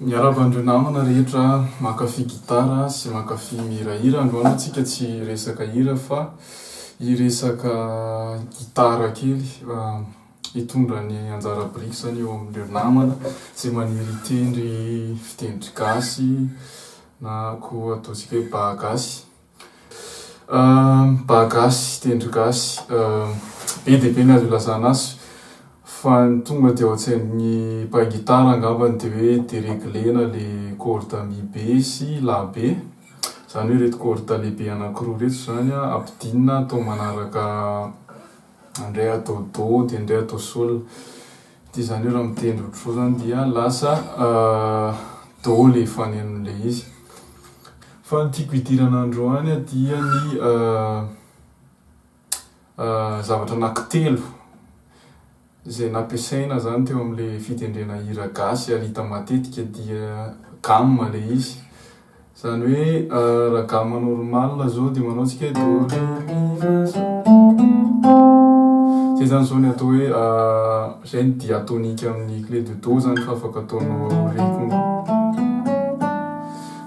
Miarahaba an'ireo namana rehetra mankafy gitara sy mankafy mihirahira. Androany tsika tsy hiresaka hira fa hiresaka gitara kely. Hitondra ny anjara biriky izany eo amin'ireo namana izay maniry hitendry fitendry gasy na koa ataontsika hoe ba gasy. Ba gasy, tendry gasy, be dia be ny azo ilazana azy fa ny tonga dia ao an-tsain'ny mpahay gitara angambany dia hoe dereglena le corde mi be sy la be, izany hoe ireto corde lehibe anankiroa ireto izany ampidinina atao manaraka indray atao do dia indray atao sol, dia izany hoe raha mitendry ohatr'izao izany dia lasa do le fanenon'ilay izy. Fa ny tiako hidirana androany dia ny zavatra anankitelo izay nampiasaina izany teo amin'ilay fitendrena hira gasy ary hita matetika dia gamme ilay izy. Izany hoe raha gamme normal izao dia manao tsika hoe do re mi fa sol. Izay izany izao ny atao hoe izay ny diatonique amin'ny clé de do izany fa afaka ataonao re koa.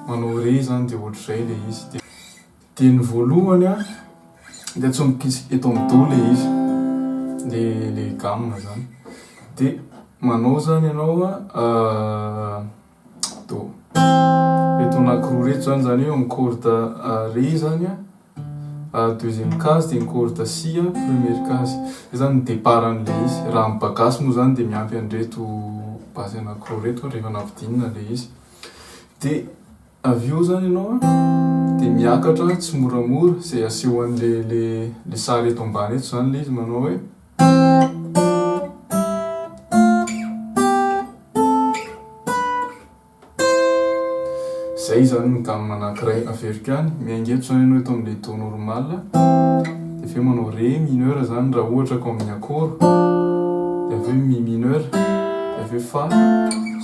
Manao re izany dia ohatr'izay ilay izy. Dia ny voalohany an, dia atsomboka eto amin'ny do ilay izy, ilay ilay gamme izany. Dia manao izany ianao an, do. Ireto anankiroa ireto izany, izany hoe eo amin'ny corde re izany an, deuxième case dia ny corde si an, première case. Izay izany ny départ an'ilay izy. Raha amin'ny ba gasy moa izany dia miampy an'ireto basy anankiroa ireto rehefa nampidinina ilay izy. Dia avy eo izany ianao an, dia miakatra tsimoramora, izay asehon'le le le sary eto ambany eto izany ilay izy manao hoe. Izay izany ny gamme anankiray. Averiko ihany, miainga eto izany ianao eto amin'ilay do normal, dia avy eo manao ré mineur izany raha ohatra ka ao amin'ny accord, dia avy eo mi mineur, dia avy eo fa,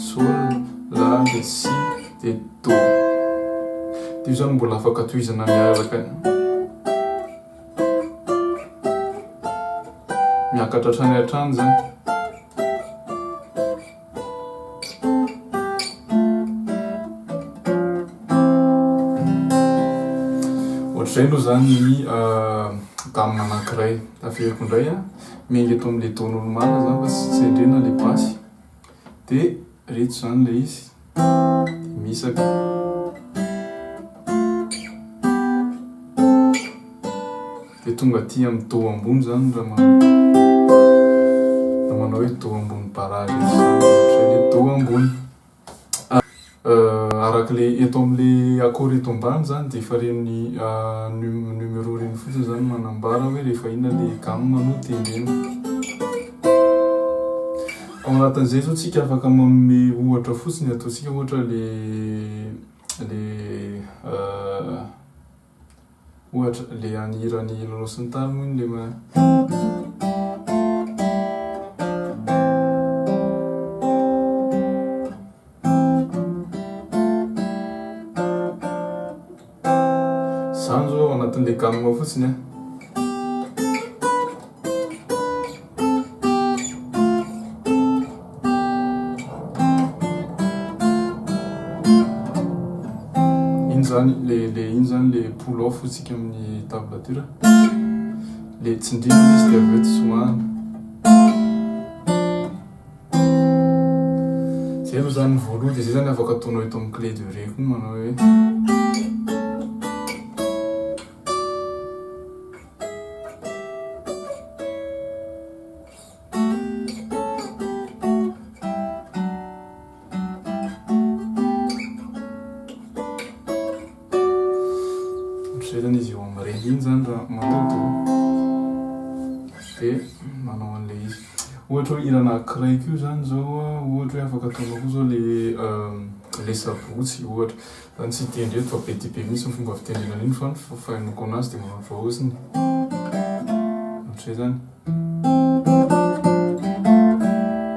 sol. La dia si dia do. Dia io zany mbola afaka tohizana miaraka miakatra hatrany hatrany zany. Ohatr'izay aloha zany ny gamme anankiray. Averiko indray an, miainga eto amin'ilay do normal zany fa tsy tsendrena ilay basy. Dia reto izany ilay izy, dia mihisaka. Dia tonga aty amin'ny do ambony izany raha manao raha manao hoe do ambony barrage eto izany, ohatr'izay ilay do ambony. Araka ilay eto amin'ilay accord eto ambany izany dia efa ireny numéro ireny fotsiny izany manambara hoe rehefa inona ilay gamme no tendrena. Ao anatin'izay izao tsika afaka manome ohatra fotsiny, ataontsika ohatra ilay ilay Ohatra, le any hiran'i Lolo sy ny tariny moa iny le ma. Zany zao ao anatin'le gamme fotsiny an. Iny zany le le iny zany le pull off hotsika amin'ny tablature. Le tsindrina izy dia avy eo tsoahana. Zay aloha zany ny voalohany dia zay zany afaka ataonao eto amin'ny clé de ré koa manao hoe. Ohatr'izay zany izy eo amin'ny ré iny zany raha manao do dia manao an'ilay izy. Ohatra hoe hira anankiray koa zany zao ohatra hoe afaka ataonao koa zao le le sabotsy ohatra. Zany tsy hitendry eto fa be dia be mihitsy ny fomba fitendrena an'iny fa ny fahainoako anazy dia manao ohatr'izao fotsiny. Ohatr'izay zany.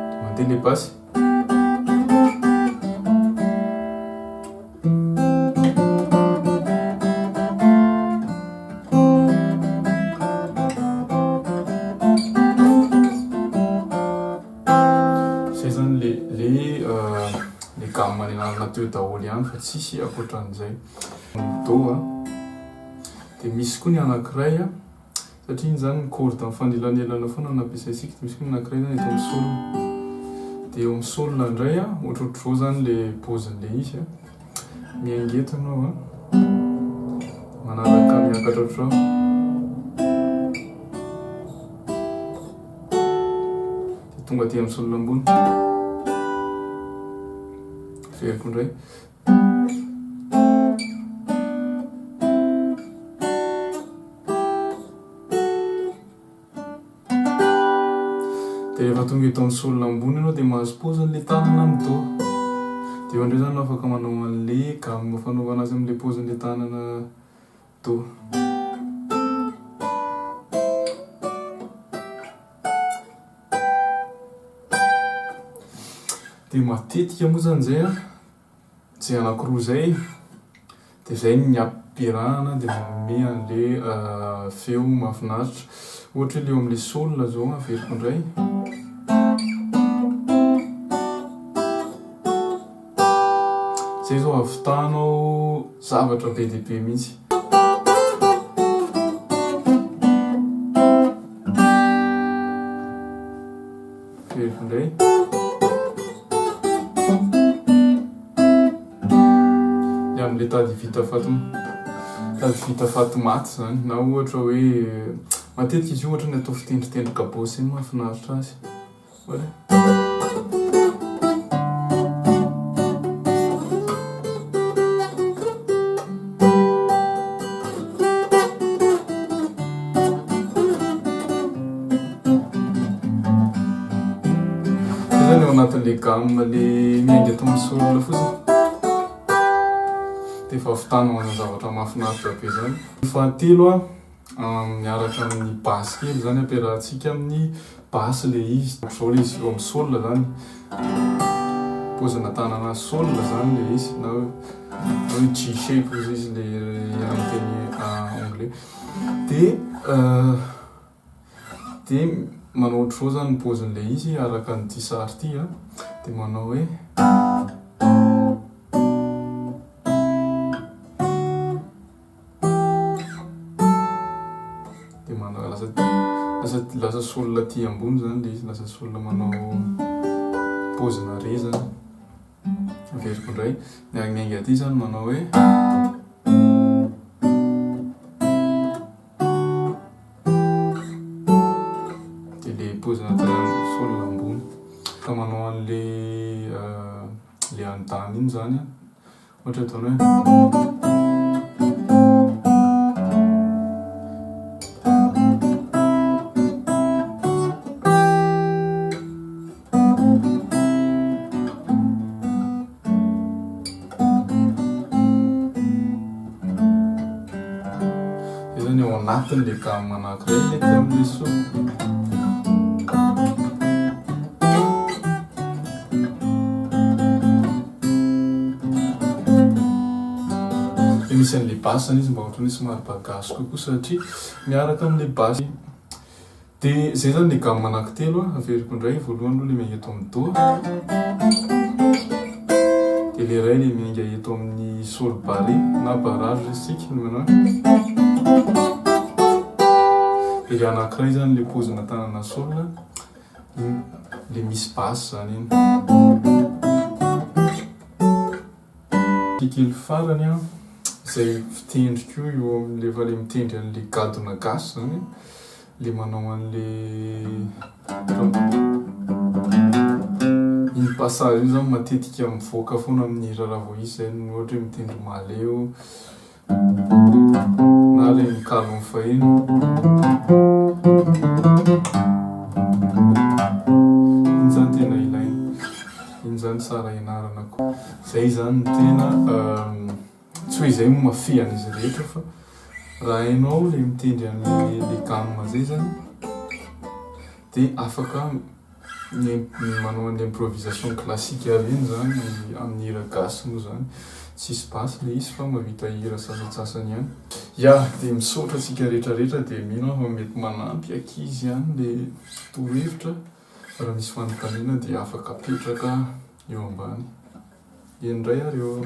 Dia mandeha ilay basy. Zay zany le le le gamme. nianarana teo daholo ihany fa tsisy ankoatran'izay. Do a. Dia misy koa ny anankiray a, satria iny izany ny corde mifanelanelana foana no ampiasaintsika, dia misy koa ny anankiray izany eto amin'ny sol. Dia eo amin'ny sol indray a, ohatrohatr'izao izany ilay paozin'ilay izy a. Miainga eto ianao a. Manaraka miakatra ohatr'izao. Dia tonga aty amin'ny sol ambony. Averiko indray. Dia rehefa tonga eto amin'ny sol ambony ianao dia mahazo pause an'ilay tanana amin'ny do. Dia eo indray izany ianao afaka manao an'ilay gamme fanaovana azy amin'ilay paozin'ilay tanana do. Dia matetika moa izany izay an, izay anankiroa izay dia izay ny ampiarahana dia manome an'ilay feo mahafinaritra. Ohatra hoe ilay eo amin'ilay sol izao averiko indray. Izay izao ahavitanao zavatra be dia be mihitsy. Averiko indray. Ny amin'ilay tady vita faty tady vita faty maty izany na ohatra hoe matetika izy io ohatra ny atao fitendritendry kabôsy iny mahafinaritra azy. Zay zany ao anatin'le gamme le miainga ato amin'ny sol fotsiny. Dia efa ahavitana manao zavatra mahafinaritra be zany. Ny fahatelo an. Miaraka amin'ny basse kely izany ampiarahantsika amin'ny basse ilay izy. Ohatr'izao ilay izy eo amin'ny sol izany. Paozina tanana sol izany ilay izy na hoe G shape hozy izy ilay amin'ny teny anglais. Dia dia manao ohatr'izao izany ny paozin'ilay izy araka an'ity sary ity an. Dia manao hoe. Dia manao lasa lasa lasa sol aty ambony zany le izy, lasa sol manao paozina re zany. Averiko indray, ny miainga aty zany manao hoe dia le paozina sol ambony. Ka manao an'le le andany iny zany an. Ohatra ataony hoe. Io zany ao anatin'ilay gamme anankiray ilay aty amin'ilay sol. Dia misy an'ilay basse zany izy mba ohatran'ny hoe somary ba gasy kokoa satria miaraka amin'ilay basse. Dia izay zany ilay gamme anankitelo a, averiko indray, voalohany aloha ilay miainga eto amin'ny do, dia ilay iray ilay miainga eto amin'ny sol barré na barrage isika no manao hoe, dia ilay anankiray zany ilay paozina tanana sol. Iny le misy basse zany iny. Ty kely farany an, izay fitendry koa eo amin'le efa le mitendry an'le gadona gasy zany, le manao an'le iny passage iny zany matetika mivoaka foana amin'ny hira raha vao izy zay no ohatra hoe mitendry mahaleo. Na ireny kalon'ny fahiny. Iny izany tena ilaina. Iny izany tsara ianarana koa. Izay izany no tena tsy hoe izay no mahafehy an'izy rehetra fa raha hainao ilay mitendry an'ilay gamme izay izany dia afaka Ny manao an'ilay improvisation classique ireny zany amin'ny hira gasy moa zany tsisy basy ilay izy fa mahavita hira sasantsasany ihany. Ya, dia misaotra antsika rehetra rehetra dia mino aho fa mety manampy ankizy ihany ilay torohevitra, raha misy fanontaniana dia afaka apetraka eo ambany. Eny indray ary eo.